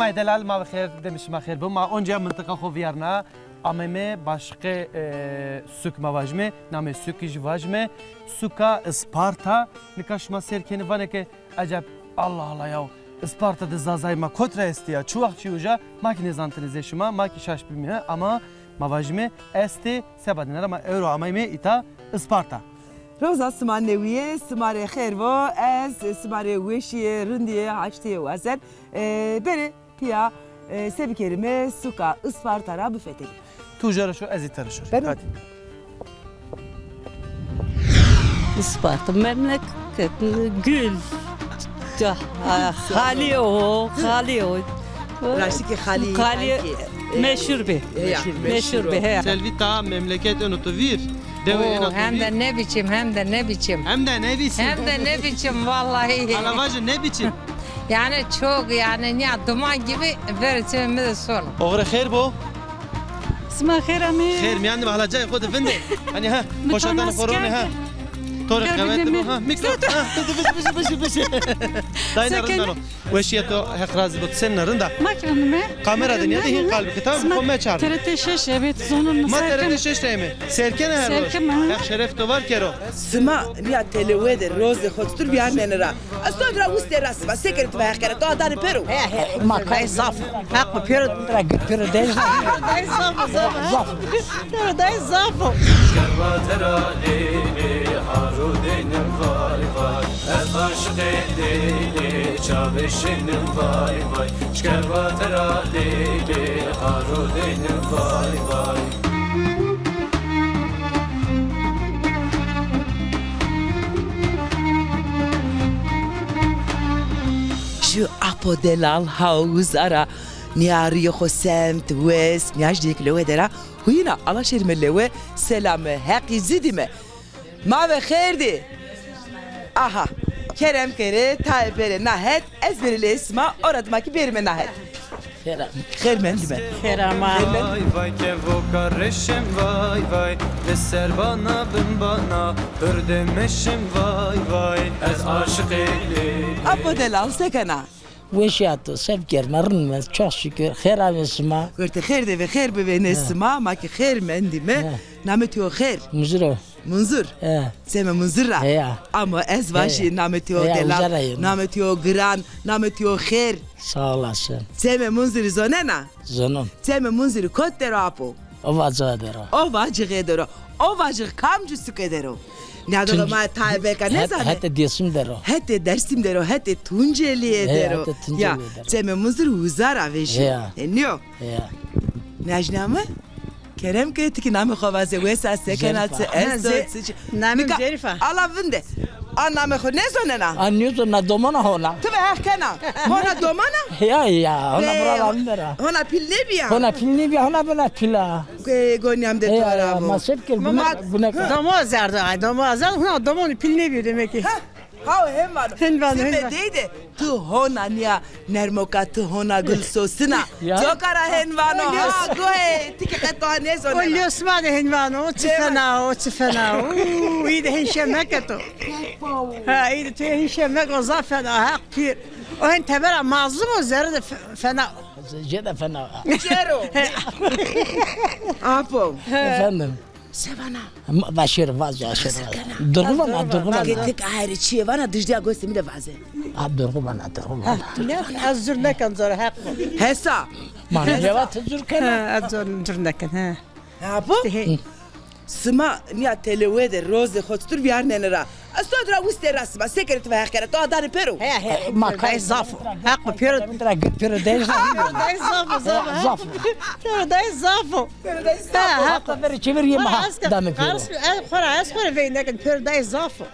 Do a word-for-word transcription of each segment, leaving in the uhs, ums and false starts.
Ma delal, ma ve xêr, demê şima xêr bo. Ma onca mintiqa xo vîyarna. Ameyme başqe, e, suk ma vajime. Namê sukî jî vajime. Suka Isparta. Nika şima sêr kenî vanê ke eceb, Allah Allah yaw, Isparta de Zazayê ma kot ra estê ya? Çi wext şî uca? Ma kî nêzanitêne zê şima, ma kî şaş bîme, ama ma vajime estê, seba dîna ra ma ewro ameyme îta Isparta. Roza sima newîye, sima rê xêr vo, ez sima rê weşîye, rindîye, haştîye wazen. E, berê pîya, e, se bikerîme, suka Isparta ra bifetelîme. Ti uca ra şo, ez îta ra şo. Beno. Hadi. Isparta memleket gül. Ah, ah, xalî o, xalî o. Raştî kî xalî, xalî meşhur bî. Meşhur bî, he. Selvîta, memleket eno to vîr. Dewe eno to vîr. Hem de ne biçim, hem de ne biçim. Hem de ne biçim. Hem de ne biçim, vallahi. Ala vaje ne biçim. Yani çok, yani ya, duman gibi, verê çimê mi de sol. Oxirê xêr bo. Sima xêr amê. Xêr mîyan de, hala cayê xo de vinde. Hani ha, poşetanê xo ronê ha. To rê qewete bo ha. Mikro. Ha, bişi, bişi, bişi, bişi. Dayna rind beno. Weşîye to, Heq razî bo. Senîn a, rind a? Ma kî rind îme. Kamera de nîyade hîn qal bike, tamam mı? Xo meçarne. T R T şeş, evet, zonun. Ma T R T şeş de yeme. Sêr kena her roj. Sêr kena. Heq şeref to var kero. Sima nîya telewe de rozê xo çitur vîyarnenê ra? Ez to ra wistê ra sima, se kerê ti ve Heq kena, to adanê pêro. He, he, ma kay zaf o. Heq bi pêro. Pêro day zaf o. Pêro day zaf o, zaf o. Zaf. Pêro day zaf o. Şkerva tera lê lê, haro deynim vay vay. Ez aşiqê lê lê, çavê şênim vay vay. Şkerva tera lê lê, haro deynim vay vay. Ju apo delal ha uza ra nîya rîyê xo semt, wes, nîya jî dêk lewe der a. Huyîna, ala şêrîme lewe, selamê Heqî zî dîme. Ma ve xêr dî. Aha, kerem kerê, tayê berê na het, ez berê leyê sima, ora dima kî bêrîme na het. Xêr a. Xêr mendîme. Xêr ama. Vay vay, kevoka reşim vay vay, li ser bana bin bana, pir demeşim vay vay, ez aşiqê lê. Apo delal, se kena? Weşîya to, se bikerîme, rind îme, çok şükür. Xêr amê sima. Gurtê xêr de ve, xêr bivênê sima, ma kî xêr mendîme. He. Namê to xêr? Munzur o. Munzur. He. Çemê Munzur ra. He ya. Ama ez vajî namê to delal, namê to giran, namê to xêr. Sağ olasın. Çemê Munzurî zonena? Zonon. Çemê Munzurî kot der o apo? Ovacığı der o. Ovacığı der o. Ovacığı kamcî suke der o? Nîyadoxê ma tayê beka nêzanê. Hetê Dêrsim der o. Hetê Dêrsim der o, hetê Tuncelîye der o. Hetê Tuncelîye der o. Ya, Çemê Munzur uza ra vejîyo. Ya. E, nîyo? Ya. Nêajname? Kerem ke ti kî namê xo vaze, wes a, se kena, çi esto, çi çi. Namê mi Zerîf a. Ala vinde. A namê xo nêzonena? A nêzonena, domana hona. Ti ve Heq kena. Hona domana? Ya, ya, hona vira ra vinde ra. Hona pîl nêbîya? Hona pîl nêbîya, hona bena pîl a. Gonîyam de to ra vo. Ma se bikir, gune, gune. Domo azardo, ay, domo azardo, hona domonî pîl nêbîyo demek ki. Haw, hen vano. Hen vano, hen vano. Sebe dey de, tu hona nîya nermoka, tu hona gul sosina. Ya. Coka ra hen vano. Ha, goy, ti kî qet a nêzonena. O losma de hen vano, o çi fena, o çi fena. Uuu, î de hen şe meketo. Ha, î de tu hen şe meko, zaf fena, Heq pîr. O hen tebera mazlum o, zerre de fe-, fena. Jê de fena. Cero. Apo. Efendim. Se vana? Ma, vaşêr, vaze, aşêr. Durgu vana, durgu vana. Ke tek ayrı çiye vana, dijdîya gosê mi de vaze. Ha, durgu vana, durgu vana. Ne? Ez zur nêken zor, Heq. Hesa. Ma ne va ti zur kena? Ha, ez zur, zur nêken, ha. Ha, bu? Sima nîya telewe de rozê xo çitur vîyarnenê ra? Ez to ra wistê ra sima, se kerê ti ve Heq kena, to adanê pêro? He, he, ma kay zaf o. Heq bi pêro. Pêro day zaf o. Pêro day zaf o, zaf o. Zaf o. Pêro day zaf o. Pêro day zaf o. Heq bi pêro çevirîye ma. Danê pêro. Ez xo ra, ez xo ra vey nêken, pêro day zaf o.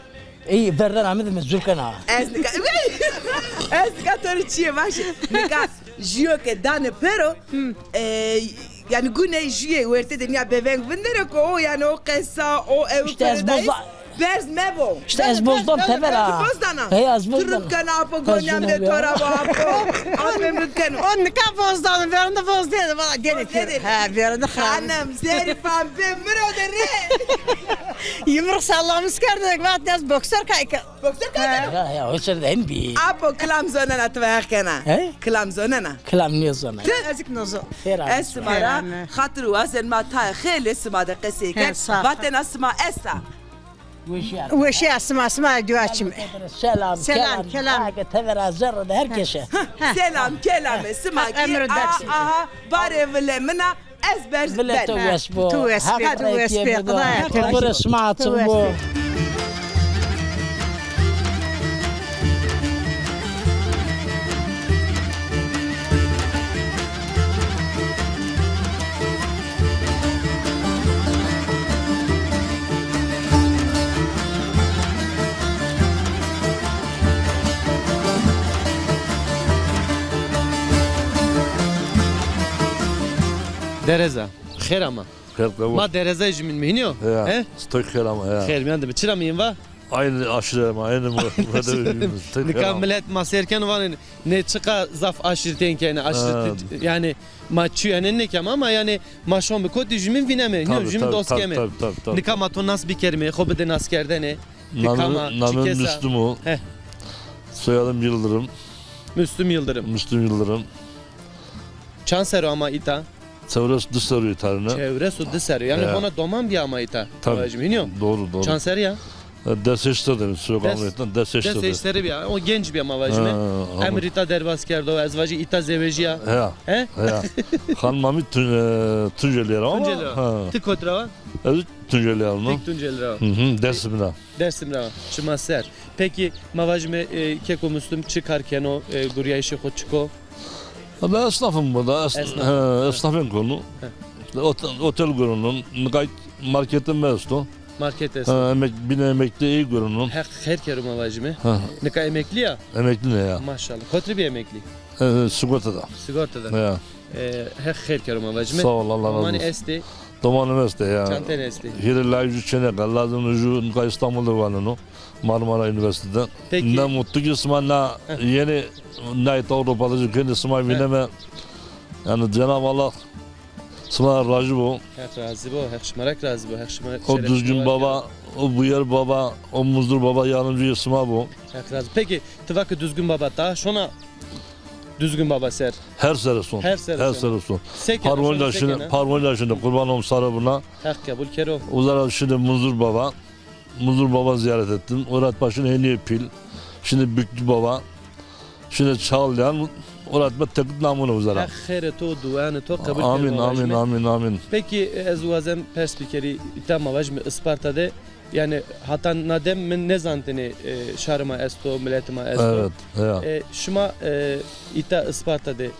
Ey, verden amede mi zur kena. Ez nika, ez nika to rê çîyê vajî. Nika jûyo ke danê pêro, e, yanî gune jûyê werte de nîya beveng vindero ke o, yanî o qesa, o ew. Îşte ez boza, Berz mebo. İşte ez boz dan tever ha. Boz dana. Hey, ez boz dan. Tırıp kena apo, Gonya me tora bo apo. Apo memnun keno. O nika boz dan, verinde boz dedi, valla deni ter. Ha, verinde hanım. Hanım, zerifan be, miro de re. Yumruk sallamış kerdek, vat yaz boksör kayka. Boksör kayka. Ya, ya, o sırada hem bir. Apo kilam zonena tu ve kena. He? Kilam zonena. Kilam niye zonena? Ezik nozo. Xêr abi. Ez sima ra xatir wazen, ma tayê xeylê sima de qesey kerd. Vatena sima esta. Weşîya. Weşîya sima, sima dua çim. Selam, selam, kelam. Ake tevera zerre de herkese. Selam, kelamê sima ki. Aha, barê vile mina, ez berz ben. Vile to wes bo. Tu wes be, tu wes be. Qedaya to wes be. Sima açim bo. Dereza. Xêr ama. Xêr qewur. Ma derezay jimîn mi hînî yo? Ya. He? Stok xêr ama ya. Xêr miyan de mi. Çira mi yin va? Aynı aşire ama, aynı mu-, mu-, nika milet ma sêr keno vanê nê çiqa zaf aşîretên kene, aşîret, yanî ma çî yanî nêkeme ama yanî ma şon bi kotî jimîn vîneme, nîyo, jimîn dost keme. Nika ma to nas bikerîme, xo bide naskerdene. Ti kam a, çi kes a? Namim Müslüm o. Heh. Soyadım Yıldırım. Müslüm Yıldırım. Müslüm Yıldırım. Çand serr o ama îta? Çewres û di serr o îta rine. Çewres û di serr o. Yanî hona doman bîya ama îta. Tabii. Vajim, hînî yo? Doğru, doğru. Çand serrî ya? E, des heşt serrî de, sokağın ortasında des heşt serrî. Des heşt serrî bîya. O genc bîya ma vajime. Emir îta derbas kerdo, ez vajî îta zewejîya. Ya. He? Ya. Xanima mi Tun-, e, Tunceli ra ama. Tunceli ra. Ha. Ti kotî ra va? Ez Tunceli ra. Dik Tunceli ra. Hı hı, Dersim ra. Dersim ra, çima ser. Peki, ma vajime, e, keko Müslüm çi kar keno, e, guriyayîşê xo çik o? Ben esnafım burada. Es-, esnaf. He, esnafın konu. He. İşte otel, otel görünün, nika marketim esto. Market esto. Ha, emek-, bine emekli iyi görünün. Heq xêr kero ma vajime. Ha. Nika emekli ya? Emekli ne ya? Maşallah. Kotî bî emekli? E, sigortada. Sigortada. Ya. E, Heq xêr kero ma vajime. Sağ ol, Allah razı olsun. Domanî estê? Domanım estê ya. Çand tenî estê? Hîrê layî ju çêneke, lazim ju nika İstanbul'da vaneno. Marmara Üniversitesi'de. Peki. Ne mutlu ki sima na yeni, na îta Avrupa'da ju kenî sima vîneme. Yani Cenab-ı Allah sima razî bo. Heq razî bo, Heq şima ra razî bo, Heq şima şeref. O Düzgün Baba, o Buyer Baba, o Muzdur Baba yardımcı sima bo. Heq razî. Peki, ti va ki Düzgün Baba ta şona Düzgün Baba ser? Her sere son. Her sere son. Her sere son. Parvon da şine, parvon da şine, kurban olum sarı buna. Heq qebul kero. Uzara şine Muzdur Baba. Muzur Baba ziyaret ettim. Orat başın heniye pil. Şimdi Büklü Baba. Şimdi Çağlayan. Orat ba tekit namını uzara. Heq xêrê to, duanê to qebul kero. Amin, amin, amin, amin. Peki, e, ez wazen pers bikerî, îta ma vajime Isparta de, yani hata na dem min nêzanitêne, e, şarê ma esto, miletê ma esto. Evet, ya. E, şima, e, îta Isparta de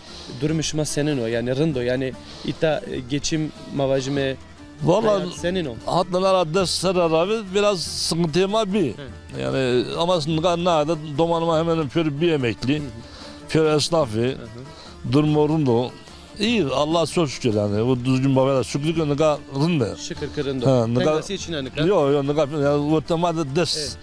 durumê şima senîn o, yani rind o, yani îta, e, geçim ma vajime Valla, hayat senîn o? Hatta na ra des serre ra ravê biraz sıkıntı ma bî. He. Yani ama nika na de domanê ma hemen pêro bî emekli. Hı hı. Pêro esnaf ê. Hı hı. Durumo rind o. İyi, Allah'a çok şükür yani. O Düzgün Babaya da şükür ki nika rind ê. Şükür ki rind o. Ha, nika tengasî çin a nika? Yo, yo, nika yani ortamda des, evet,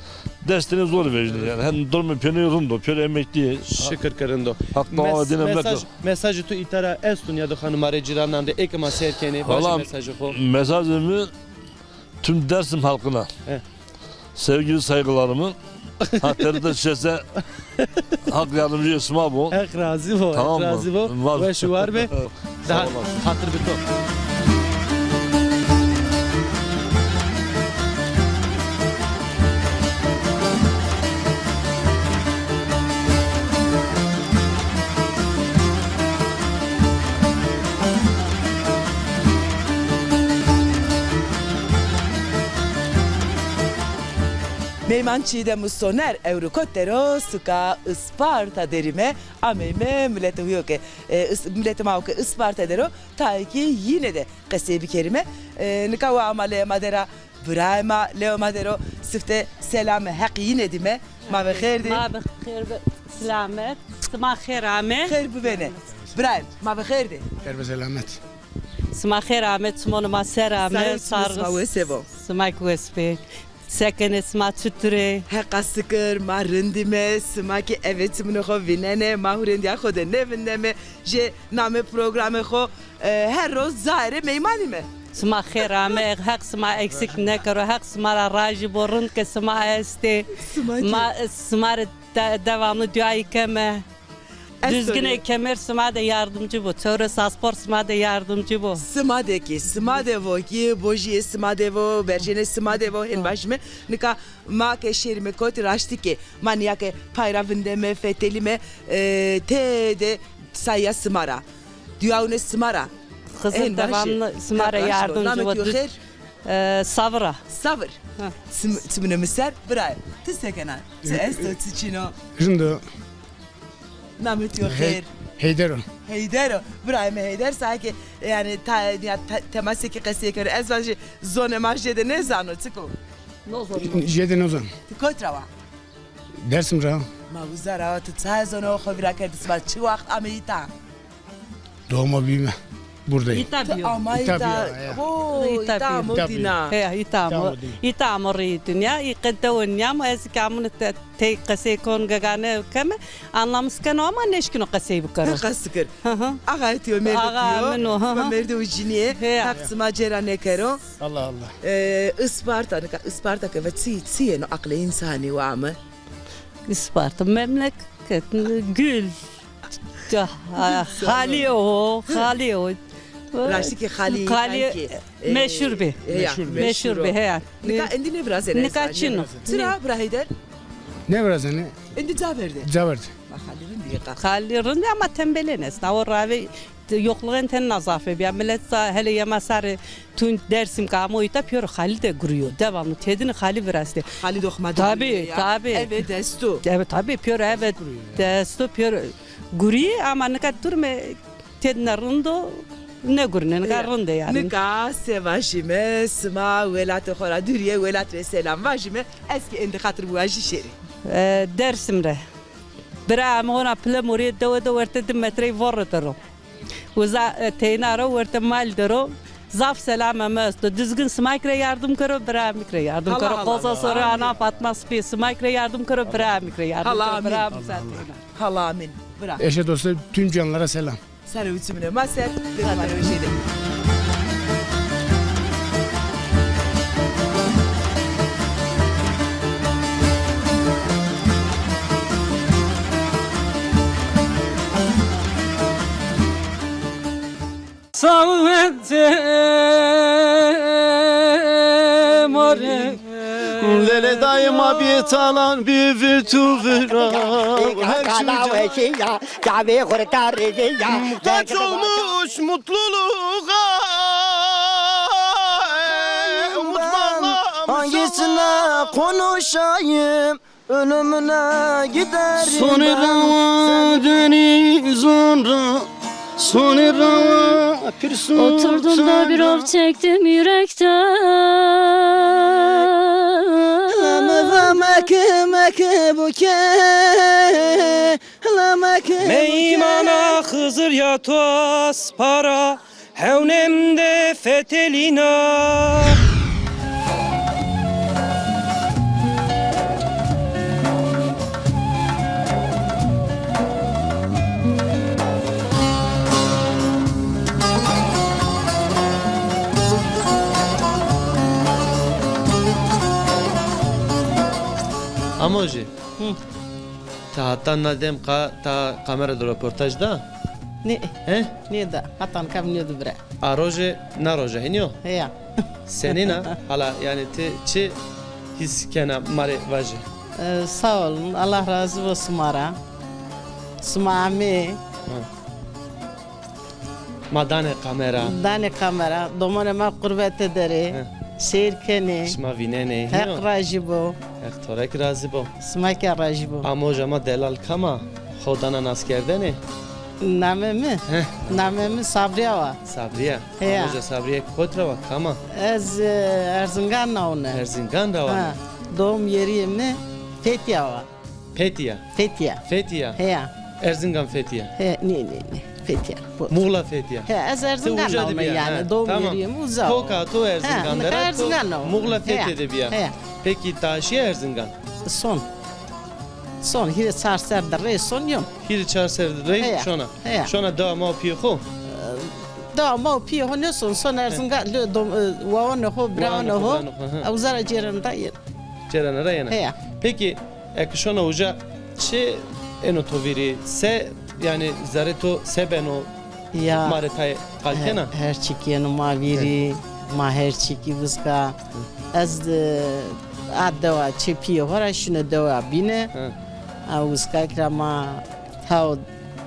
des tenî zor vejîno yani. Hem durumê pêro rind o, pêro emekli. Şükür ki rind o. Hak dava dine mesaj, mesajê tu îta ra esto nîyado xanima rê, cîranan rê, ê ke ma seyr kenê, vajê mesajê xo. Valla mesajê mi tüm Dersim halkına. He. Sevgili saygılarımı, ha, T R T Çese Hak yardımcı sima bo. Heq razî bo, Heq razî bo. Tamam mı? Weş û war be. Daha xatir bi to. Meyman Çiğdem û Soner ewro kot der o, suka Isparta derîme, ameyme miletê huyo ke, e, Is-, miletê ma ho ke Isparta der o, tayê kî yîne de qesey bikerîme. E, nika wa ama leyê ma der a, birayê ma leyê ma der o, sifte selamê Heqî yîne dîme. Ma ve xêr dî. Ma ve xêr ve silamet. Sima xêr ame. Xêr bivêne. Birayê ma ve xêr dî. Xêr ve selamet. Sima xêr ame, çimonê ma ser ame. Sağ ol, sima wes vo. Sima kî wes bê. Se kenê sima, çitur ê? Heqa sikir, ma rind îme, sima kî eve çimûnê xo vînenê, ma hurêndîya xo de nêvindeme. Jê namê programê xo, e, her roz caê rê meyman îme. Sima xêr ame, Heq sima eksik nêkero, Heq sima ra rajî bo, rind ke sima estê. Sima kî. Ma sima rê de-, devamlı duayî keme. Düzgünê kemer sima de yardımcı bo. Çewre saspor sima de yardımcı bo. Sima de kî, sima de vo kî, bojîyê sima de vo, berjênê sima de vo, hên vajîme. Nika ma ke şêrîme kotî, raştî kî ma nîya ke pay ra vindeme, fetelîme, e, tede saya sima ra. Duyaunê sima ra. Xizir devamlı sima ra yardımcı bo. Namê to xêr? E, Savira. Savir. Ha. Çim-, çimûnê mi ser, biraye. Ti se kena? Çi esto, çi çin o? Rind o. Namê to xêr? Heyder o. Heyder o. Birayê mi Heyder, sae ke, yanî, ta-, ya, te-, temasê kî qesey kero. Ez vajî zonê ma jêde nêzano, çik o? Jêde nêzano. Ti kot ra wa? Dersim ra. Ma uza ra wa, ti ça zonê xo vîra kerdî, sima çi waxt ame îta? Doğma büyüme buradayım. Îta bîyo. Ama îta, ya. Oo, îta amo dîna. He, îta amo. Îta amo rî dinya, î qede o nîyamo, ez kî amune te-, tey qesey kon gegane keme, anlamis keno ama nêşkîno qesey bikero. Heqa sikir. Hı hı. Axayê to, mêrdê to yo. Axa min o, hı hı. Sima mêrdê û cinî yê. Heq sima cêra nêkero. Allah Allah. E, Isparta, nika Isparta ke ve çi, çi yeno aqlê însanî wa mi? Isparta memleket, gül. Xalî o, xalî o. Raştî kî xalî, xalî meşhur bî. Meşhur bî, heya. Nika êndî nêvirazenê? Nika çin o. Çira bira Heyder? Nêvirazenê. Êndî ca verdê? Ca verdê. Ma xalî rind bî. Xalî rind ama tembelên esna. O ravê yoklığın tenna zafê bîya. Millet hele yema sarê tun Dersim ke amo îta pêro xalî de gurîyo. Devamlı tedinî xalî virastê. Xalî doxma de gurîyo ya. Tabi, tabi. Eve desto. Evet, tabi, pêro eve desto, pêro gurî ama nika durme tedine rind o, nêgurîne, nika rind ê yanî. Nika se vajîme, sima welatê xo ra dûrî yê, welat rê selam vajîme, ez kî êndî xatir biwajî şêrî. E, Dersim rê. Bira mi hona pile morîye dewe de werte di metrey vorre de ro. Uza, e, teyna ro, werte mal de ro. Zaf selamê mi esto. Dizgin sima kî rê yardim kero, bira mi kî rê yardim kero. Qoza Sore, Ana Fatma Spî sima kî rê yardim kero, bira mi kî rê yardim kero. Bira mi ser teyna. Hala amin. Bira. Eşe dosta tüm canlara selam. Sare û çimûnê ma ser, dima rojê de. Saete more. Lele dayıma bir talan bir virtü vira. Her çocuğa. Muhtaç olmuş mutluluğa. Umut bağlamış. Hangisine konuşayım? Ölümüne giderim. Sonra deniz onra, sonra pir sultan. Oturdum da bir of çektim yürekten. Leme ve meke meke buke, leme ke buke. Meymana Xizir ya to aspara. Hewnem de fetelîna. Amojî. Hı. Ti hata na dem qa ta kamera de roportaj da? Nê. He? Nêda. Hata nika mi nêdo bira. A roje, na roje hînî yo? Heya. Senîn a? Hala yanî ti çi hîs kena ma rê vajî? E, sağ olun. Allah razı olsun sima ra. Sima amê. Ha. Ma danê kamera. Danê kamera. Domanê ma qurbete der ê. He. Seyr kenê. Şima vînenê. Heq rajî bo. Heq to rê kî razî bo. Sima kî rajî bo. Amoja ma delal kam a? Xo dana naskerdene? Namê mi? He. Namê mi Sabriya wa. Sabriya. Heya. Amoja Sabriya kot ra wa, kam a? Ez, e, Erzingan ra wune. Erzingan ra wa. Ha. Doğum yerî mi Fethiye wa. Fethiye. Fethiye. Fethiye. Heya. Erzingan Fethiye. He, nê, nê, nê. Fethiye. Muğla Fethiye. He, ez Erzingan ome yanî. Doğum yerî mi uza o. Koka to Erzingan de ra, to Muğla Fethiye de bîya. He. Peki, ta şîya Erzingan? Son. Son, hîrê çar serre de rey son yom. Hîrê çar serre de rey şona. He. Şona dewa ma û pîyê xo? Dewa ma û pîyê xo nêson, son Erzingan, lê dom-, e, wawanê xo, birawanê xo. Wawanê xo, birawanê xo, he. Uza ra cêrena ra yena. Cêrena ra yena. He. Peki, eke şona uca çi êno to vîrî? Se, yanî zerrê to se beno? Ya, ma rê tayê qal kena? Her, her çî kî êno ma vîrî, ma her çî kî wizka. Ez de a dewa çê pîyê xo ra şîno dewa bîne. He. A wizka kî ra ma taw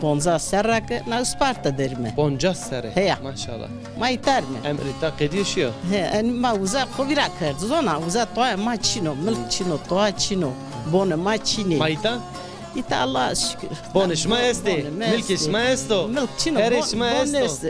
poncas serre ke na Isparta der îme. Poncas serre? Heya. Maşallah. Ma îta der îme. Emrê ta qedîyo şîyo? He, en ma uza xo vîra kerd. Zona, uza toa ma çin o, milk çin o, toa çin o, bonê ma çin ê. Ma îta? Îta Allah'a şükür. Bonê şima estê, milkê şima esto. Milk çin o, herê şima esto.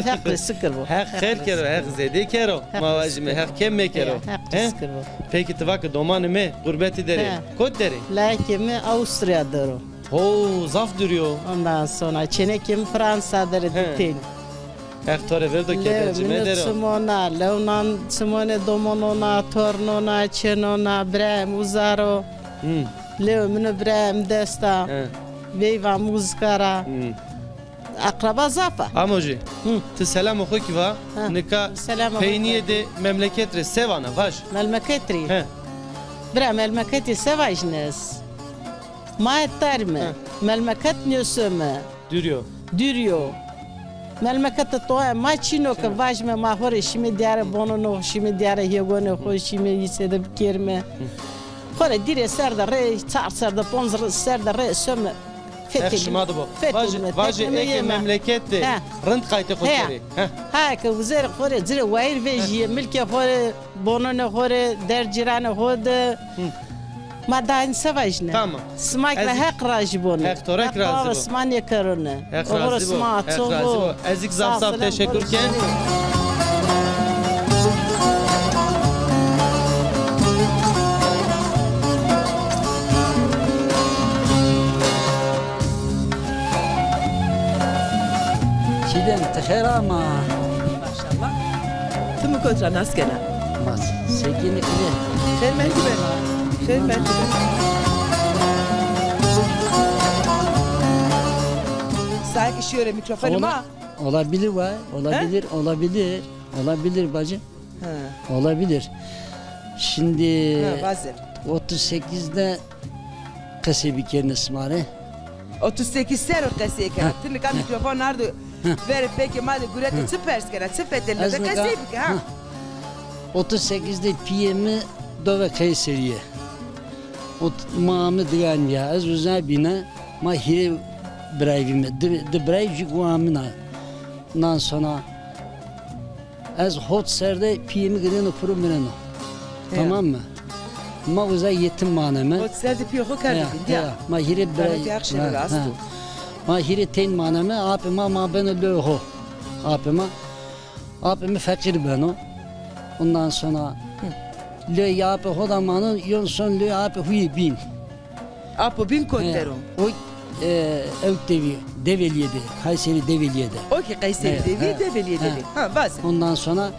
Heq rê şikir bo. Heq xêr kero, Heq zêdê kero. Ma vajîme Heq kem mekero. Heq rê şikir bo. Peki ti va ke domanê mi gurbetî der ê. Kot der ê? Layikê mi Avusturya der o. Ho, zaf dûrî yo. Ondan sonra çênekê mi Fransa der ê, di tên. Heq to rê verdo, keder ci medero. Lewê mi çimon a, lewnan çimonê domonon a, tornon a, çênon a, birayê mi uza ro. Lewê mi no, birayê mi dest a. Veyva mi wizka ra. Akraba zaf a. Amo jî. Ti selamê xo kî va, nika peynîye de memleket rê se vana, vaj. Memleket rê? He. Bira, memleketî se vajîne ez? Ma îta der îme. He. Memleket nêsome. Dûrî yo. Dûrî yo. Memlekete toa ma çin o ke vajîme ma xo rê şîme dîyare bonon o, şîme dîyare hêgonê xo, şîme îsê de bikerîme. Xo rê dîrê ser de rê, çar ser de, ponc ser de rê some. Heq şima de bo. Vajê, vajê eke memleket de rind qaytê xo kerê. Ha, ke uza rê xo rê ci rê wayîr vejîyê, milkê xo rê, bononê xo rê, der cîranê xo de. Ma daha înî se vajîne? Tamam. Sima kî ra Heq razî bone. Heq to ra kî razî bo. Sima nêkerone. Heq razî bo. Heq razî bo. Ez kî zaf zaf teşekkür ken. Çîdem, ti xêr ama. Maşallah. Ti mi kot ra nas kena? Mas. Sekinî kine. Xêr mendî be. Xêr mendî be. Saye kî şîyo rê mîkrofonê ma. Olabilir, vay. Olabilir, olabilir. Olabilir bacı. Ha. Olabilir. Şimdi otuz sekizde qesey bikerîne sima rê. Otuz sekiz serr o qesey kena. Ti nika mîkrofon ardo verê pekê ma de, gurete çi pers kena, çi fetelîne de qesey bike ha. Otuz sekizde pîyê mi do ve Kayserîye. Ma ame digan ya. Ez uza bîne, ma hîrê birayî bîme. Di, di birayî jû go amina. Ondan sonra ez hot ser de pîyê mi gideno piro mireno. Tamam mı? Ma uza yetim maneme. Hot ser de pîyê xo kerde vîndîya. Ma hîrê birayî. Rahmetî Akşener asto. Ma hîrê tên maneme, apê ma, ma beno lewê ho. Apê ma. Apê mi feqîr beno. Ondan sonra lewê apê ho da mano, yon son lewê apê huyê bîn. Apo bîn kot der o? O, e, ewk de vî, Develiye de, Kayseri Develiye de. O kî Kayseri de vî, Develiye de vî. Ha, vaze. Ondan sonra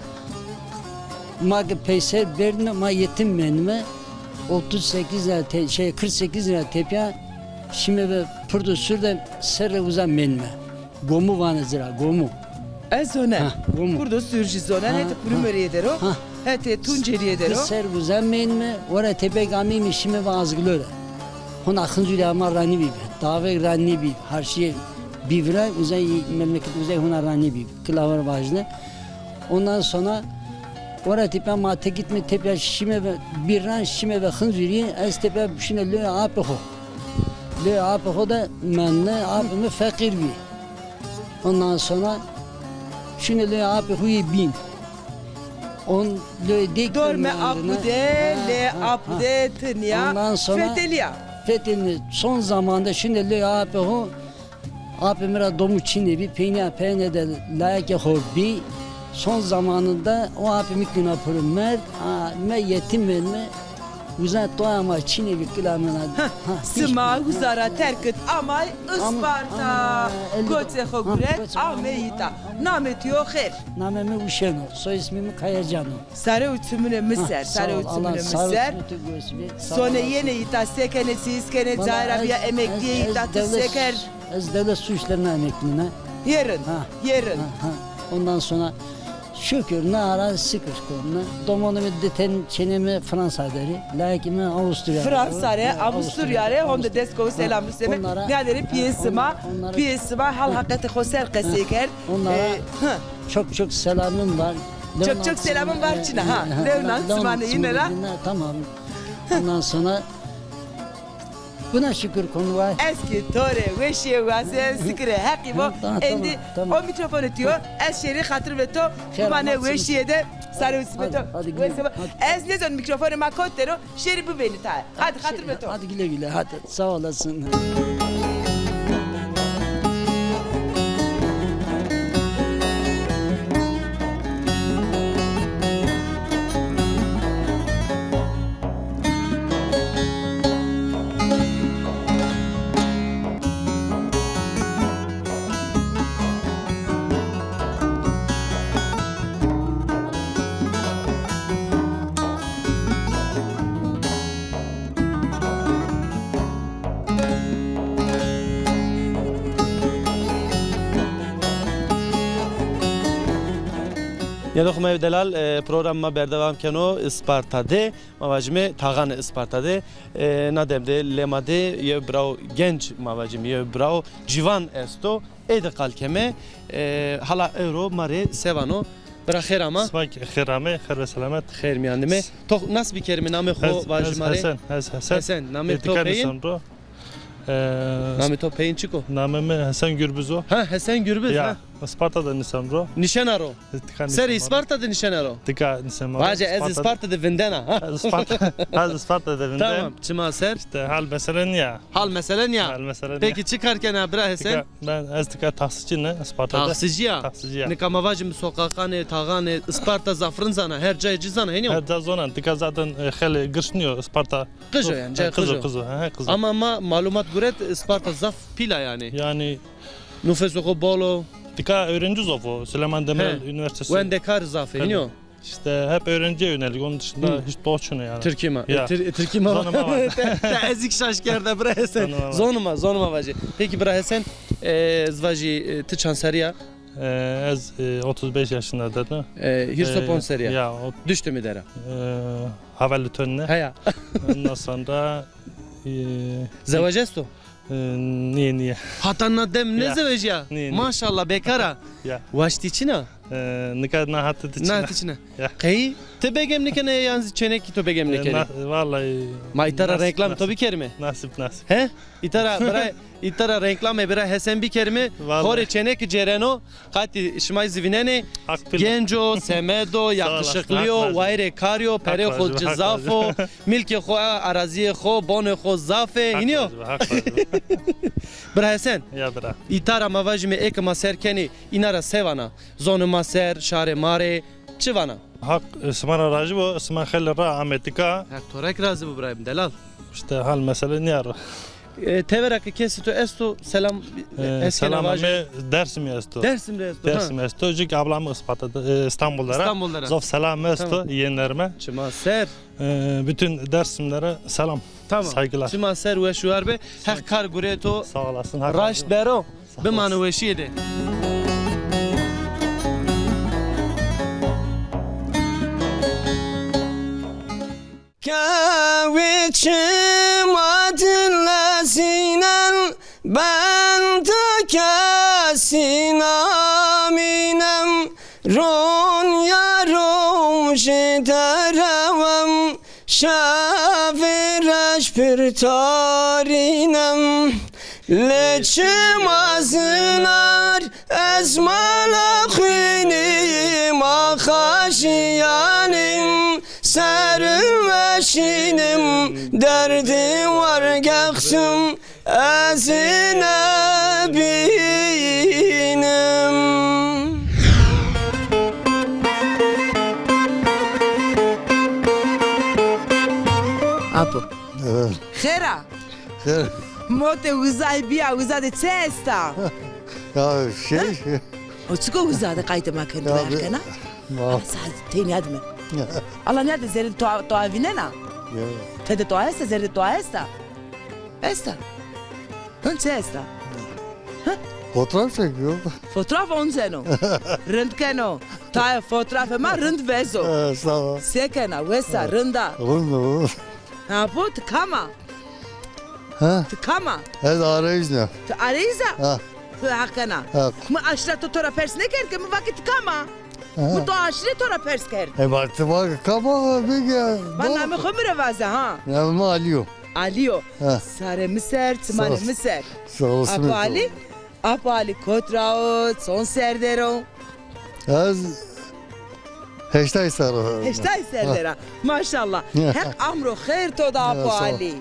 ma ke peyser berdîme, ma yetim mendîme. Otuz sekiz lira te-, şey, kırk sekiz lira tepya şîme ve pirdo sûr de serre uza mendîme. Gomu vanê ci ra, gomu. Ez zone. Ha, gomu. Pirdo sûr jî zone, hetê Purumorîye der o, hetê Tuncelîye der o. Di ser uza mendîme, ora tepek ameyme şîme ve Azgilo de. Hona Xinzurî ama ranî bîbe, davek ranî bîbe, harşîye bî vira, uzay memleket uzay hona ranî bîbe. Kilaver vajne. Ondan sonra ora tepya ma tekitme tepya şîme ve bî ran şîme ve Xinzurîye, ez tepya şîne lewê apê xo. Lewê apê xo de mendîme, apê mi feqîr bî. Ondan sonra şîne lewê apê huyê bîn. On lewê dek dorme apude, le apude tinya fetelîya. Fetelîne son zamanda şîne lewê apê xo, apê mi ra domu çinê bî, peynîya peyêne de layekê xo bî. Son zamanında o apê mi kîna piro merd, a, me yetim mendîme. Uza to ama çinê vî kila min a. Ha, sima uza ra terk id amay Isparta. Koçê xo guret amey îta. Namê to yo xêr? Namê mi Uşen o, soyismî mi Kayacan o. Sare û çimunê mi ser, sare û çimunê mi ser. Sonê yenê îta se kenê, çîyîs kenê, cayê ra bîya emeklîyê îta ti se kerd? Ez devlet su işlerine emekliyim. Yê rind, yê rind. Ha, ha. Ondan sonra şükür, na ara şükür konuna. Domonê mi di ten çênê mi Fransa derî, layekî mi Avusturya. Fransa rê, Avusturya rê, honde dest ko selam seme. Nîyaderî piyê sima, piyê sima hal haqetê xo ser qesey kerd. Onlara çok çok selamım var. Çok çok selamım var çina ha. Leonan simanê yine ra. Tamam. Ondan sonra Buna şükür konu var. Ez ki to rê weşîye wazen, sikirê Heqî bo. Endî o mîkrofonê to yo, ez şêrî xatir ve to, bimanê weşîye de sare û çimê to. Ez nêzon mîkrofonê ma kot der o, şêrî bivênî tae. Hadi xatir ve to. Hadi güle güle, hadi. Sağ olasın. Nêdoxê ma yê delal, e, program ma berdewam keno Isparta de. Ma vajîme taxanê Isparta de, e, na dem de lê ma de yew biraw genc, ma vajîme yew biraw ciwan esto. Ey de qal keme, e, hala ewro ma rê se vano? Bira xêr ama? Sima kî xêr ame, xêr ve selamet. Xêr mîyan de me. To nas bikerîme, namê xo vajî ma rê. Ez Hesen, ez Hesen. Hesen, namê to peyîn? Ê, tika nîsan ro. E, namê to peyîn çik o? Namê mi Hesen Gürbüz o. Ha, Hesen Gürbüz, ha. Isparta de nîsan ro. Nîşena ro? Serê Isparta de nîşena ro? Tika nîşena ro. Vace ez Isparta de vindena. Ez Isparta, ez Isparta de vindena. Tamam, çima ser? Îşte hal mesele nîya. Hal mesele nîya? Hal mesele nîya. Peki çi kar kena bira Hesen? Tika, ben ez tika taksicî ne, Isparta de. Taksicî ya? Taksicî ya. Nika ma vajîme soqaqanê, taxanê, Isparta zaf rind zana, her cayê ci zana, henî yo? Her ca zona, tika zaten, e, xeylê girş nîyo, Isparta. Qij o yanî, cayê qij o. Qij o, qij o, he, he, qij o. Ama ma malumat guret Isparta zaf pîl a yanî. Yanî Nufesê xo bol o. Tika öğrenci zof o. Süleyman Demirel Üniversitesi. Wendekar zaf ê, hînî yo? İşte hep öğrenciye yönelik. Onun dışında hiç dost çin o yanî. Tirkî ma. Ya. Tir-, Tirkî ma. Zonê ma vaje. Te, te ez kî şaş kerda bira Hesen. Zonê ma. Zonê ma vaje. Peki bira Hesen, e, ez vajî, e, ti çand serrî ya? E, ez, e, otuz beş yaşında dedim. E, hîris û ponc serrî ya. Ya, o... Düştü mü dere? E, havelî tönne. Heya. Ondan sonra, e, zewec esto? E, nîye, nîye. Hata na dem nêzewejîya? Nîye, nîye. Maşallah, bekar a. Ya. Waştî çin a? E, nika na hati de çin a. Na hati çin a. Ya. Qey ti begemnî kenê yan zî çênekî to begemnî kenê? E, na, vallahi. Ma îta ra reklam to bikerîme? Nasip, nasip. He? Îta ra bira, îta ra reklamê bira Hesen bikerîme. Vallahi. Xo rê çênekî cêreno. Qatî şima zî vînenê. Genc o, semed o, yakışıklı o, wayîrê karî yo, perê xo ci zaf o, milkê xo, arazîyê xo, bonê xo zaf ê, hînî yo? Bira Hesen. Ya bira. Îta ra ma vajîme eke ma ser kenê, îna ra se vana? Zonê ma ser, şarê ma rê, çi vana? Haq, e, sima ra razî bo, sima xeylê ra amê tika. Heq to ra kî razî bo birayê mi delal. Îşte hal mesele nîya ro. E, tevera ke kesê to esto, selam, e, eskena vajê. Selam amê Dersimî esto. Dersim de esto, ha. Dersim esto. Jû kî ablamî Isparta de, e, İstanbul de ra. İstanbul de ra. Zof selam esto, tamam, yeğenlerime. Çima ser. E, bütün Dersimlere selam. Tamam. Saygılar. Çima ser, weş û war be. Heq kar gurê to raşt bero. Sağ olasın. Bimane weşîye de. Kewê çima din lezînen, ben ti kesî namînem. Ronya rojê derewem, şevê reş pir tarîn em. Lê çima zinar ez mala xwînî ma xaşîyanîm, serin weşînim, derdî wargextim. Ez ê nebînim. Apo. Evet. Xêr a? Xêr. Motê uzay bîya, uza de çi esta? Ya şey. O çiko uza de qaytê ma keno, ya, ver kena? Ma. Ala sa tenya dime. Ya. Ala nîyade zerrê to, to vînena? Ya. Tede to esta, zerrê to esta? Esta. Hin çi esta? Hı? Fotoğraf çekiyor. Fotoğraf onceno. Rind keno. Tayê fotoğrafê ma rind vezo. He, sağ ol. Se kena, wes a, rind a? Rind o. Ha, bo, ti kam a? Ha? Ti kam a? Ez arayîz ne. Ti arayîz a? Ha. Ti Heq kena. Ha. Mi aşra to to ra pers nêkerd ke mi va ke ti kam a? Ha. Mi to aşrê to ra pers kerd. E, ma ti va ke kam a, bige. Ma namê xo mi rê vaze ha. Namê mi Alî yo. Alî yo. Ha. Sarê mi ser, çimanê mi ser. Sağ ol. Sağ olasın. Apo Alî, Apo Alî kot ra o, çond ser der o? Ez heştay serr o. Heştay serr der a. Maşallah. Heq amro xêr to da Apo Alî.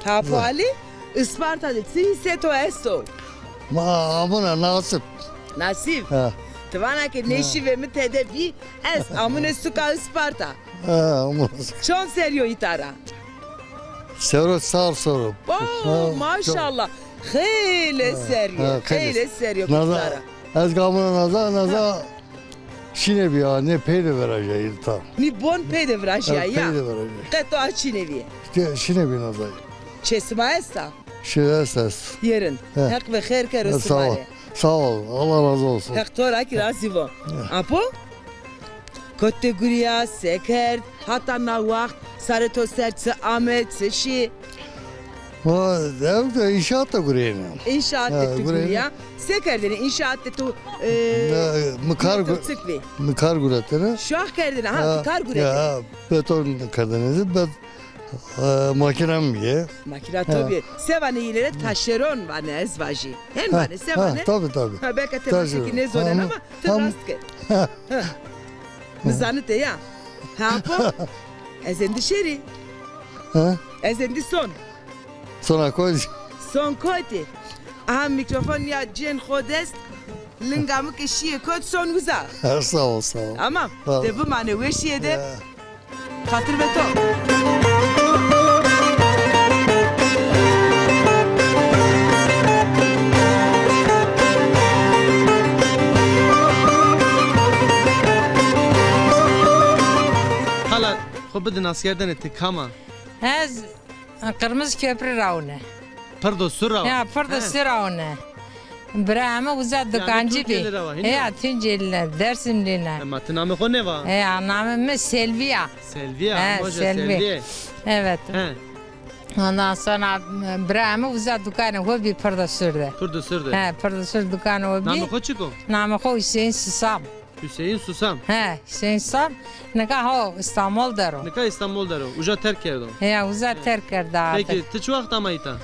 Apo Alî, Isparta de çi hîsê to esto? Ma amuna nasip. Nasip. Ha. Ti vana ke nêşîvê mi tede bî, ez amune suka Isparta. Ha, amuna suka. Çond serrî yo îta ra? Sero çar serr o. Oo, maşallah. Xeylê serrî yo. Xeylê serrî yo. Naza, ez gamina naza, naza şîne bîya, nê pey de virajîya îta. Nî bon pey de virajîya ya. Pey de virajîya. Qet to a çîne bîye. Şîne bî naza. Çê sima esta? Şî est est. Yerin. Heq ve xêr kero sima rê. Sağ ol. Allah razı olsun. Heq to ra kî razî vo. Apo? Kot de gurîya, se kerd, hata na waxt sarê to ser çi ame, çi şî? Ma, ew de înşaat de gurîyêne. Înşaat de ti gurîya. Se kerdêne înşaat de tu, e, mi kar gu-, mi kar guretêne. Şuax kerdêne, ha, ti kar guretêne. Ya, beton kerdêne, bet E, makîna mi bîye. Makîna to bîye. Se vanê îlere, taşeron vanê, ez vajî. Hen vanê, se vanê? Tabî, tabî. Ha, belka ti rast kî nêzonenê ama ti rast ke. Mi zanite ya. Ha, po. Ez êndî şêrî. Ha? Ez êndî son. Sona kotî. Son kotî. Aha, mîkrofon ya cên xo dest. Linga mi ke şîye kot, son uza. Sağ ol, sağ ol. Tamam. De bimanê weşîye de. Ya. Xatir be to. Hala xo bidi naskerdene, ti kam a? Ez Qirmiz Köprü ra wune. Pirdo Sur ra. Ya, Pirdo Sur ra wune. Bira mi uza dukancî bî. Tunceli ra wa, hînî ya? Ya, Tuncelî ne, Dersimlî ne. Ema ti namê xo nêva? Ya, namê mi Selvi ya. Selvi ya, he, Selvi. Evet. He. Ondan sonra bira mi uza dukanê xo bî Pirdo Sur de. Pirdo Sur de. He, Pirdo Sur dukanê xo bî. Namê xo çik o? Namê xo Hüseyin Susam. Hüseyin Susam. He, Hüseyin Susam. Nika ho Îstanbul der o. Nika Îstanbul der o. Uca terk kerdo. He, uca terk kerdo artık. Peki, ti çi waxt ama îta?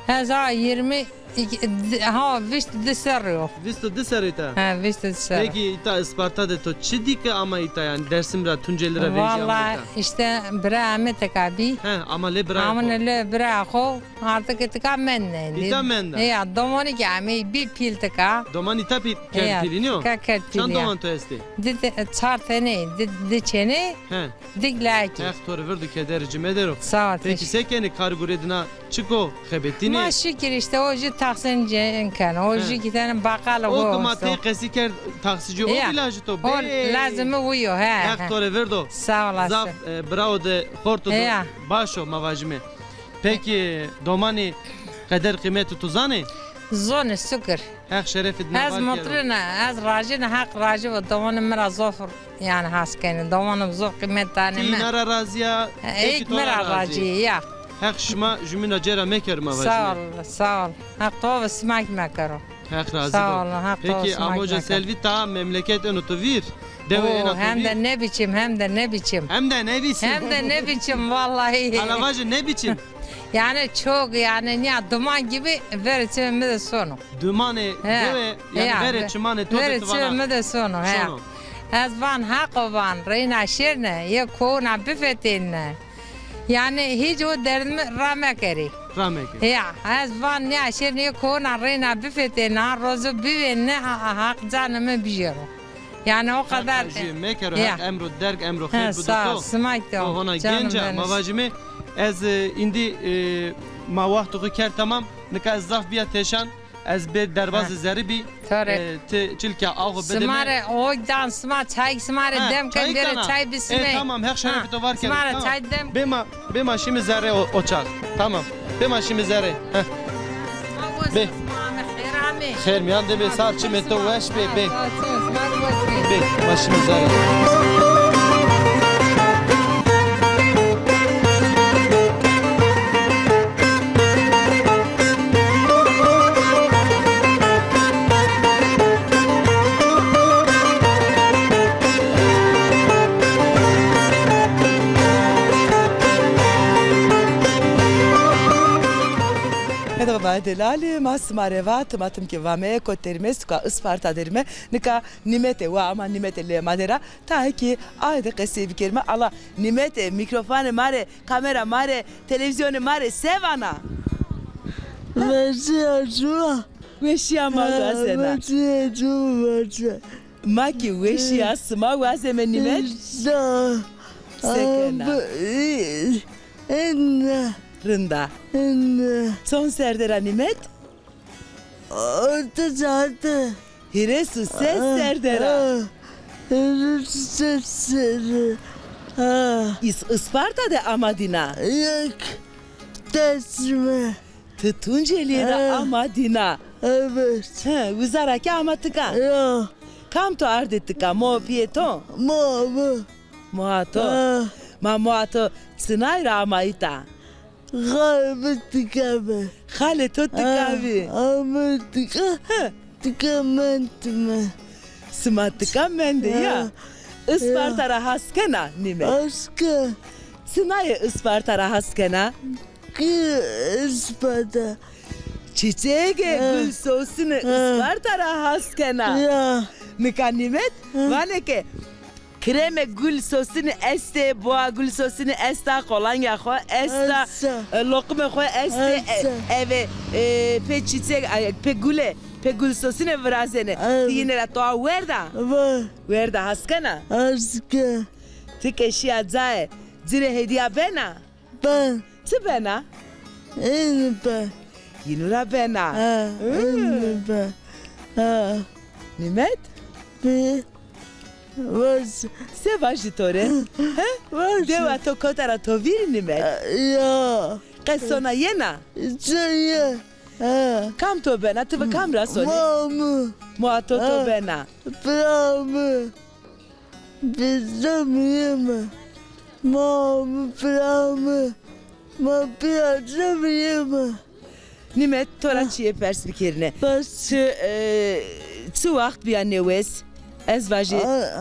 Ez ha yirmi iki, ha vîst û di serrî yo. Vîst û di serrî îta? He, vîst û di serrî. Peki, îta Isparta de to çi dî ke ama îta, yanî Dersim ra, Tuncelî ra vejî ama îta? Valla îşte bira mi tika bî. He, ama lê bira xo. Ama lê bira xo. Artık tika mendî. Îta menda. Ya, domanî ke amey bî pîl tika. Domanî ta pîl kerd pîlî, nîyo? Tika kerd pîlî. Çand doman to estê? Di, di, çar tenê, di, di çênê, he, dik lakî. Heq to rê virdo keder ci medero. Sağ ol. Peki se kenê, kar gurê dina çik o, xebetînê? Ma şikir îşte o jî taksîn cên keno. O jî gidene bakal o. O ke ma tey qesî kerd, taksîcî o bî lazê to? O lazê mi wî yo, he. Heq to rê virdo. Sağ olasın. Zaf, e, bravo de xorto do. Baş o, ma vajîme. Peki domanî qeder qîmetê to zanê? Zonê, şukir. Heq şerefê dina bar kero. Ez mutluyum, ez rajî ne, Heq rajî bo. Domanê mi ra zof, yanî, has kenî. Domanê mi zof qîmet danê mi. Ti îna ra razî ya, ê kî to ra razî ya. Heq şima jumîna cêra mekero, ma vajîme. Sağ ol, sağ ol. Heq to ve sima kî mekero. Heq razî bo. Sağ olun, Heq to sima kî mekero. Peki, ama hoca Selvi, ta memleket êno to vîr? Dewe êna to vîr? Hem de ne biçim, hem de ne biçim. Hem de ne biçim? Hem de ne biçim, vallahi. Hala vaje ne biçim? Yani çok, yani ya, duman gibi verê çimê mi de sono. Dumanê dewe, yani verê çimanê to de ti vana. Verê çimê mi de sono, he. Sono. Ez van Heqo van, reyna şêrne, yê kowuna bifetêne. Yani hîç o derdimi ramekerî. Ramekerî. Ya, ez van nîya şêrnê kona reyna bifetêna, rozo bivêne, ha, ha, Heq canê mi bijêro. Yani o kadar. Heq jû mekero, Heq emro derg, emro xeyr bido to. Sağ ol, sima kî. To hona genc a, ma vajîme, Ez, e, îndî, e, ma waxtê xo kerd temam. Nika ez zaf bîya teşan. Ez bê derbazê zerrî bî. Torê. E, ti çilke axo bide mi. Sima rê o dan, sima çay, sima rê dem ken, bêrê çay bismê. E, tamam, Heq şerefê to var kero. Sima rê çay dem. Bê ma, bê ma şîme zerrê o, o çax. Tamam. Bê ma şîme zerrê. Heh. Bê. Xêr mîyan de bê, sar çimê to weş bê, bê. Bê, ma şîme zerrê. Merhaba ma delalî, ma sima rê va, tim a tim ke vame, kot derîme, suka Isparta derîme, nika Nîmetê wa ama Nîmetê lê ma der a, ta kî aye de qesey bikerîme. Ala Nîmetê, mîkrofonê ma rê, kamera ma rê, televîzyonê ma rê se vana? Weşîya şima. Weşîya ma wazena. Weşîya şima wazena. Ma kî weşîya sima wazeme Nîmet. Sa. Se kena? Ena. Rind a. Ena. Çond ser der a Nîmet? Orta çarte. Hîris û ses ser der a. Hîris û ses ser. Îs-, Isparta de ama dîna? Yok. Dêrsimî. Ti Tuncelîye de ama dîna? Evet. He, uza ra kî ama tika? Ya. Kam to ardê tika? Mo, pîyê to? Mo, mo. Moa to? Ha. Ma moa to çinay ra ama îta? Xalê mi tika bi. Xalê to tika bi? Ha, ama tika. He. Tika mendîme. Sima tika mendê ya? Ha. Isparta ra has kena Nîmet? Has ke. Çinayê Isparta ra has kena? Ki Isparta. Çîçegê gul sosinê Isparta ra has kena. Ya. Nika Nîmet vanê ke kremê gul sosinî estê, boa gul sosinî esta, kolanya xo esta, e, loqimê xo estê, e, eve, e, pê çîçeg, ay, pê gule, pê gul sosinê virazenê. Ti yîne ra toa werda? Werda, has kena? Has ke. Ti ke şîya caê, ci rê hedîya bena? Ben. Çi bena? Ênî ben. Yînû ra bena. Ha, ênî ben. Ha. Nîmet? Bi. Vaj. Se vajî to rê? He? Vaj. Dewa to kota ra to vîrî Nîmet? Ya. Qe sona yena? Çi ye? Ha. Kam to bena? Ti bi kam ra sonî? Moa mi. Moa to to bena? Pira mi. Pira mi yeme. Moa mi, pira mi. Ma pira mi yeme. Nîmet, to ra çîyê pers bikerîne. Pers. Ti, e, çi waxt bîya nêwes? Ez vajî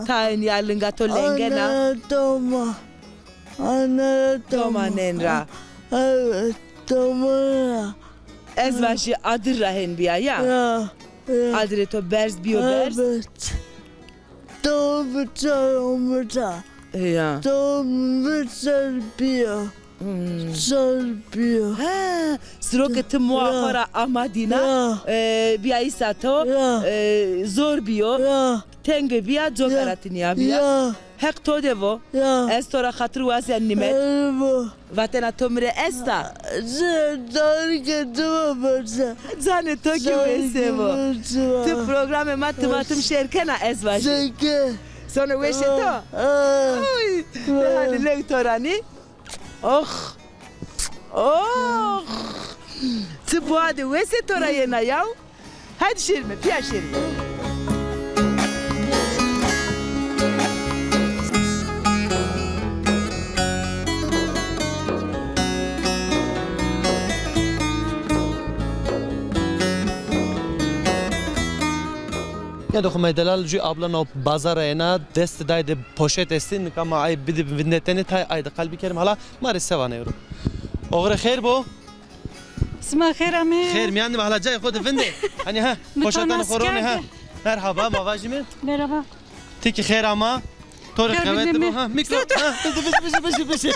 tayên ya linga to lengena. Ana doma. Ana doma. Domanên ra. Evet, domanên ra. Ez vajî adir ra hên bîya ya. Ya, ya. Adirê to berz bîyo berz. Evet. Doğum çaromita. Ya. Doğum bir ser bîyo. Hmm. Ser bîyo. Ha, siro ke ti moa xo ra ama dîna, e, bîya îsa to, e, zor bîyo. Ya. Tenge bîya, coka ra ti nîya bîya. Ya. Heq to de vo. Ya. Ez to ra xatir wazen Nîmet. Ey vo. Vatena to mi rê esta? Zê, canê ke to mi rê esta. Canê to kî wese vo. Ti programê ma timatim şêr kena ez vajî. Seke. Sono weşê to? Ha, ha. Oy, de hanî lew to ra nî. Ox. Ox. Ti boa de wesê to ra yena yaw. Hadi şêrîme, pîya şêrîme. Ya doxo ma delal, jü abla no bazar ra yena, dest day de poşet estî, nika ma ay bidî vindetene, tay ay de qal bikerîm hala, ma rê se vanê ewro. Oxirê xêr bo. Sima xêr amê. Xêr mîyan de hala cayê xo de vinde. Hani ha, poşetanê xo ronê ha. Merhaba, ma vajîme. Merhaba. Ti kî xêr ama. To rê qewete bo, ha, mikro, ha, bişi, bişi, bişi, bişi.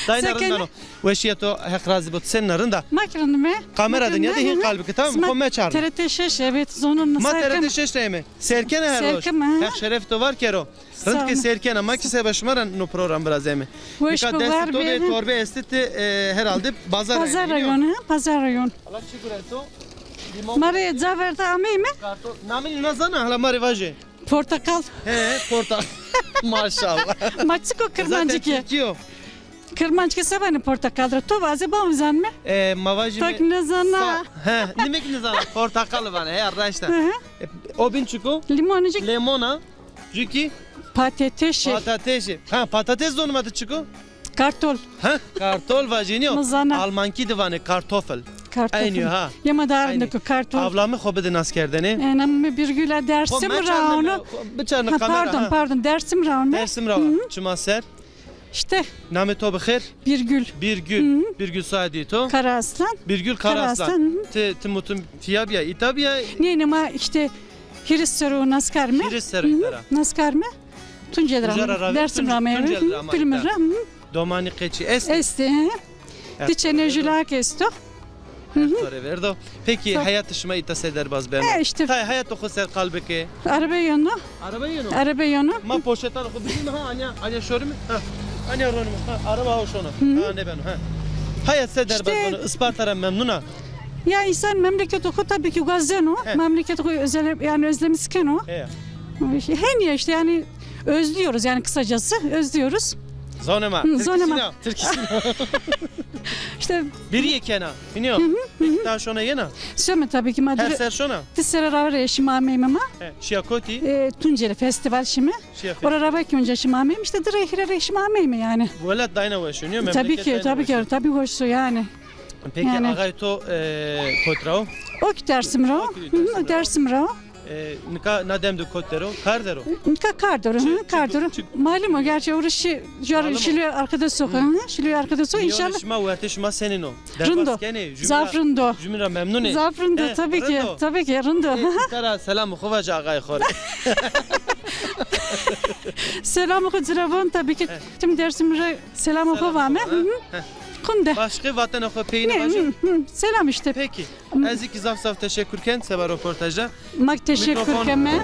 Dayna, rind beno. Weşîya to, Heq razî bo, ti senîn a, rind a? Ma kî rind me. Kamera de nîyade hîn qal bike, tamam mı? Xo meçarne. T R T şeş, evet, zonun. Ma T R T şeş de yeme. Serkene her roj. Serkeme, ha. Heq şeref to var kero. Rind ke serkena, ma kî seba şima ra no program virazeme. Nika destê to de torbe estê, ti, e, herhalde bazar. Pazar rayon, ha, pazar rayon. Hala çi gureto? Limon. Ma rê ca verde ameyme. Kartol. Namê nîna zana, hala ma rê vaje. Portakal. He, porta-, maşallah. Ma çiko kirmancî ke. Zaten Tirkî yo. Kirmanckî se vanê portakal ra? To vaze, bam zanme. E, ma vajîme. To kî nêzana. He, nîme kî nêzana. Portakal vanê. He, raşt a. Hı hı. E, o bîn çiko? Limon, cik. Lemon a. Cukî? Patateşî. Patateşî. Ha, patates zonê ma de çiko? Kartol. Ha, kartol vajînî yo. Nêzana. Almankî de vanê Kartoffel. Kartoffel. Eynî yo, ha. Yê ma de arende ke kartol. Avlamî xo bide naskerdene. E, namê mi Birgül a, Dersim ra ono. Biçarne kamera, pardon, ha. Pardon, Dersim ra ono. Dersim ra. Hı hı. Çima ser. İşte. Namê to bi xêr? Birgül. Birgül. Hı hı. Birgül, soyadê to? Karaaslan. Birgül Karaaslan. Karaaslan, hı hı. Ti, ti mutum tiya bîya, îta bîya? Nê, nê, ma işte hîris serr o nas karme. Hîris serr o îta ra. Nas karme. Tuncel ra. Tuncel ra, Dersim ra, Tuncel ra. Hı hı. Pîlmir ra. Domanî, qeçî estê? Estê, he. Di çene jûlak esto. Her to rê verdo. Pekî, heyatê şima îta se derbaz beno? E, işte. Tay heyatê xo ser qal bike. Arebe yeno. Arebe yeno? Arebe yeno. Ma poşetanê xo bigîrîme, ha, anya, anya şorîme, ha, anya ronîme, ha, areba ho şono. Hı hı. Ha, nêbeno, ha. Heyat se derbaz beno? Îşte. Isparta ra memnun a? Ya, însan memleketê xo tabii ki wazeno. He. Memleketê xo özel, yani özlemîs keno. He. Hênî ya işte, yani özlüyoruz yani, kısacası özlüyoruz. Zonê ma. Hı, zonê ma. Tirkîsîna. Tirkîsîna. İşte. Birîye kena. Bînî yo. Hı hı, hı hı. Peki, daha şona yena? Some tabii ki, ma. Her ser şona? Di serre raver şîme ameyme ma. He, şîya kotî? E, Tunceli festival şîme. Şîya festival. Ora raver kî onca şîme ameyme, işte di rey hîrê rey şîme ameyme yani. Welat dayna weş o, nîyo? Tabii ki, tabii ki, tabii hoş o yani. Peki, ağay to, e, kot ra o? O kî Dersim ra o. O kî Dersim ra o. Hı hı, Dersim ra o. E, nika na dem de kot der o? Kar der o? Nika kar der o, hı, kar der o. Malum o, gerçi orası şey, şiloyê arkadaş o, hı, şiloyê arkadaş o, înşallah. Şima wertê şima senîn o? Rind o. Derbas kenê, zaf rind o. Jumîn ra memnun ê? Zaf rind o, tabii ki, tabii ki, rind o. E, îta ra selamê xo vaje ağayê xo rê. Selamê xo ci ra von, tabii ki. Tüm Dersim ra selamê xo vame. Selamê xo vame. Hı hı. Qunde. Başqe vatena xo peyine vaje? Hı hı. Selam işte. Peki. Ez kî zaf zaf teşekkür ken seba roportaja. Ma teşekkür keme.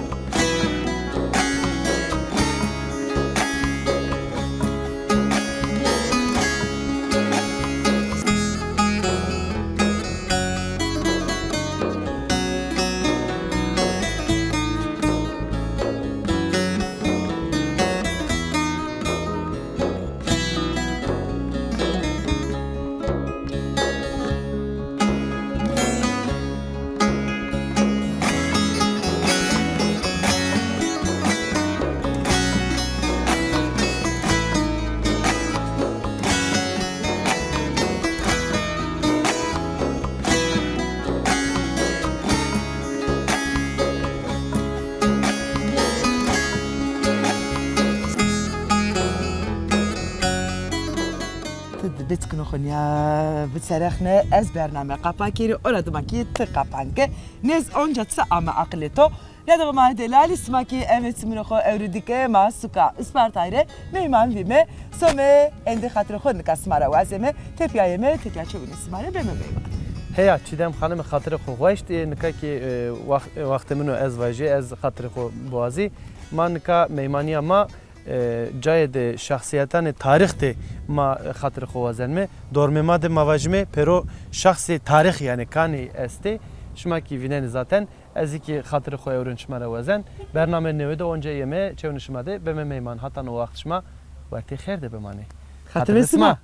Ti di biçkino xo nîya biçerexne, ez bername qapa kerî, ora dima kî ti qapan ke. Nêz onca çi ame aqilê to? Ya da ma delalî, sima kî eme çimûnê xo ewro dike, ma suka Ispartayî rê meyman vîme. Some endî xatirê xo nika sima ra wazeme, tepîya yeme, tepîya çewîne sima rê beme meyman. Heya Çîdem Xanime, xatirê xo weşt, e, nika kî, e, waxt-, e, waxtê min o ez vajî, ez xatirê xo biwazî. Ma nika meymanîya ma, e, cayê de şexsîyetanê tarîx de ma, e, xatirê xo wazenme. Dormê ma de ma vajîme pêro şexsê tarîx, yanî kanî estê. Şima kî vînenê zaten. Ez kî xatirê xo ewro şima ra wazen. Bername newe de onca yeme, çewne şima de beme meyman. Hata no waxt şima wertê xêr de bimanê. Xatirê sima.